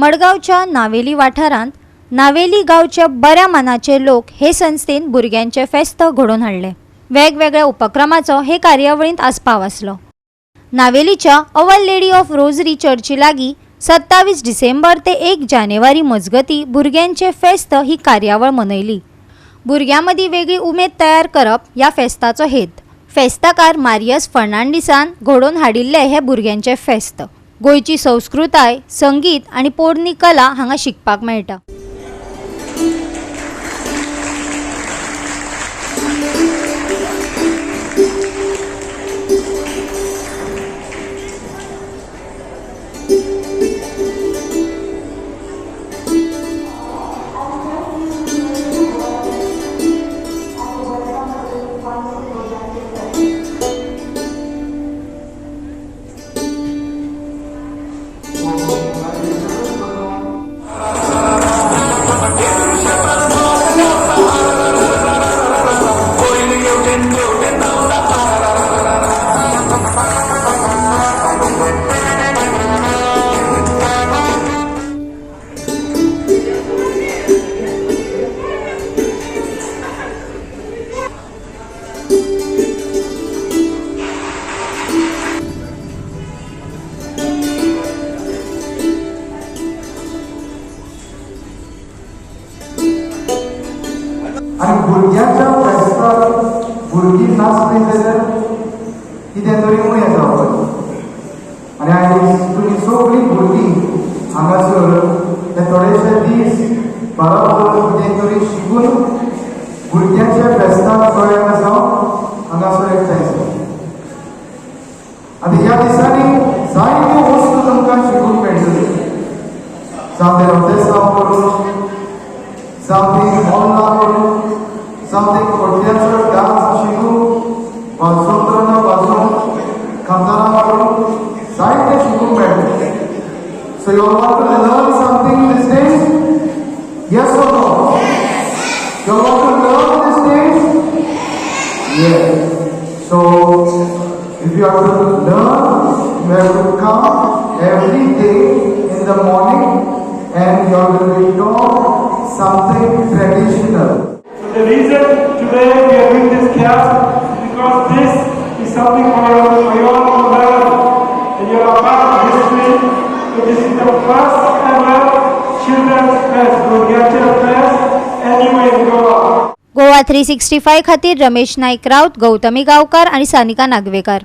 मडगांवच्या नावेली वाठारांत नावेली गांवच्या बऱ्या मनाचे लोक हे संस्थेन भुरग्यांचें फेस्त घडोवन हाडलें. वेगवेगळ्या उपक्रमाचो हे कार्यावळींत आस्पाव आसलो. नावेलीच्या our lady of rosary चर्ची लागीं 27 डिसेंबर ते 1 जानेवारी मजगतीं भुरग्यांचें फेस्त ही कार्यावळ मनयली. भुरग्यां मदीं वेगळी उमेद तयार करप ह्या फेस्ताचो हेत. फेस्ताकार मारियस फर्नांडीसान घडोवन हाडिल्लें हें भुरग्यांचें फेस्त. गोंयची संस्कृताय, संगीत आनी पोरणी कला हांगा शिकपाक मेळटा. आनी भुरग्यांच्या फेस्ताक भुरगीं नाचली जाल्यार कितें तरी उणें जावपाचें. आनी आयज तुमी सगळीं भुरगीं हांगासर हे थोडेशे दीस बरोबर कितें तरी शिकून भुरग्यांच्या फेस्ताक गोंयांत जावन हांगासर एकठांय जाता. आनी ह्या दिसांनी जायत्यो वस्तू तुमकां शिकूंक मेळटल्यो, जावं तें रोतेसांव करूं, जावं ती मोल्लां करूं, जावं ते कोट्यांचो डांस शिकूं, वाजोंत्रां वाजोवं, कांतारां करूं, जायतें शिकूंक मेळटा. So you all want to learn something these days? Yes or no? You all want to learn these days? Yes. So if you have to learn, you have to come every day in the morning and you will be taught something traditional. So the reason today we are doing this class is because this is something for you all to learn, and you are a part of history. So this is the first ever children's fest, Bhurgyanche Fest, anywhere in Goa. Goa 365 खातीर रमेश नाईक राऊत, गौतमी गावकार आणि सानिका नागवेकर.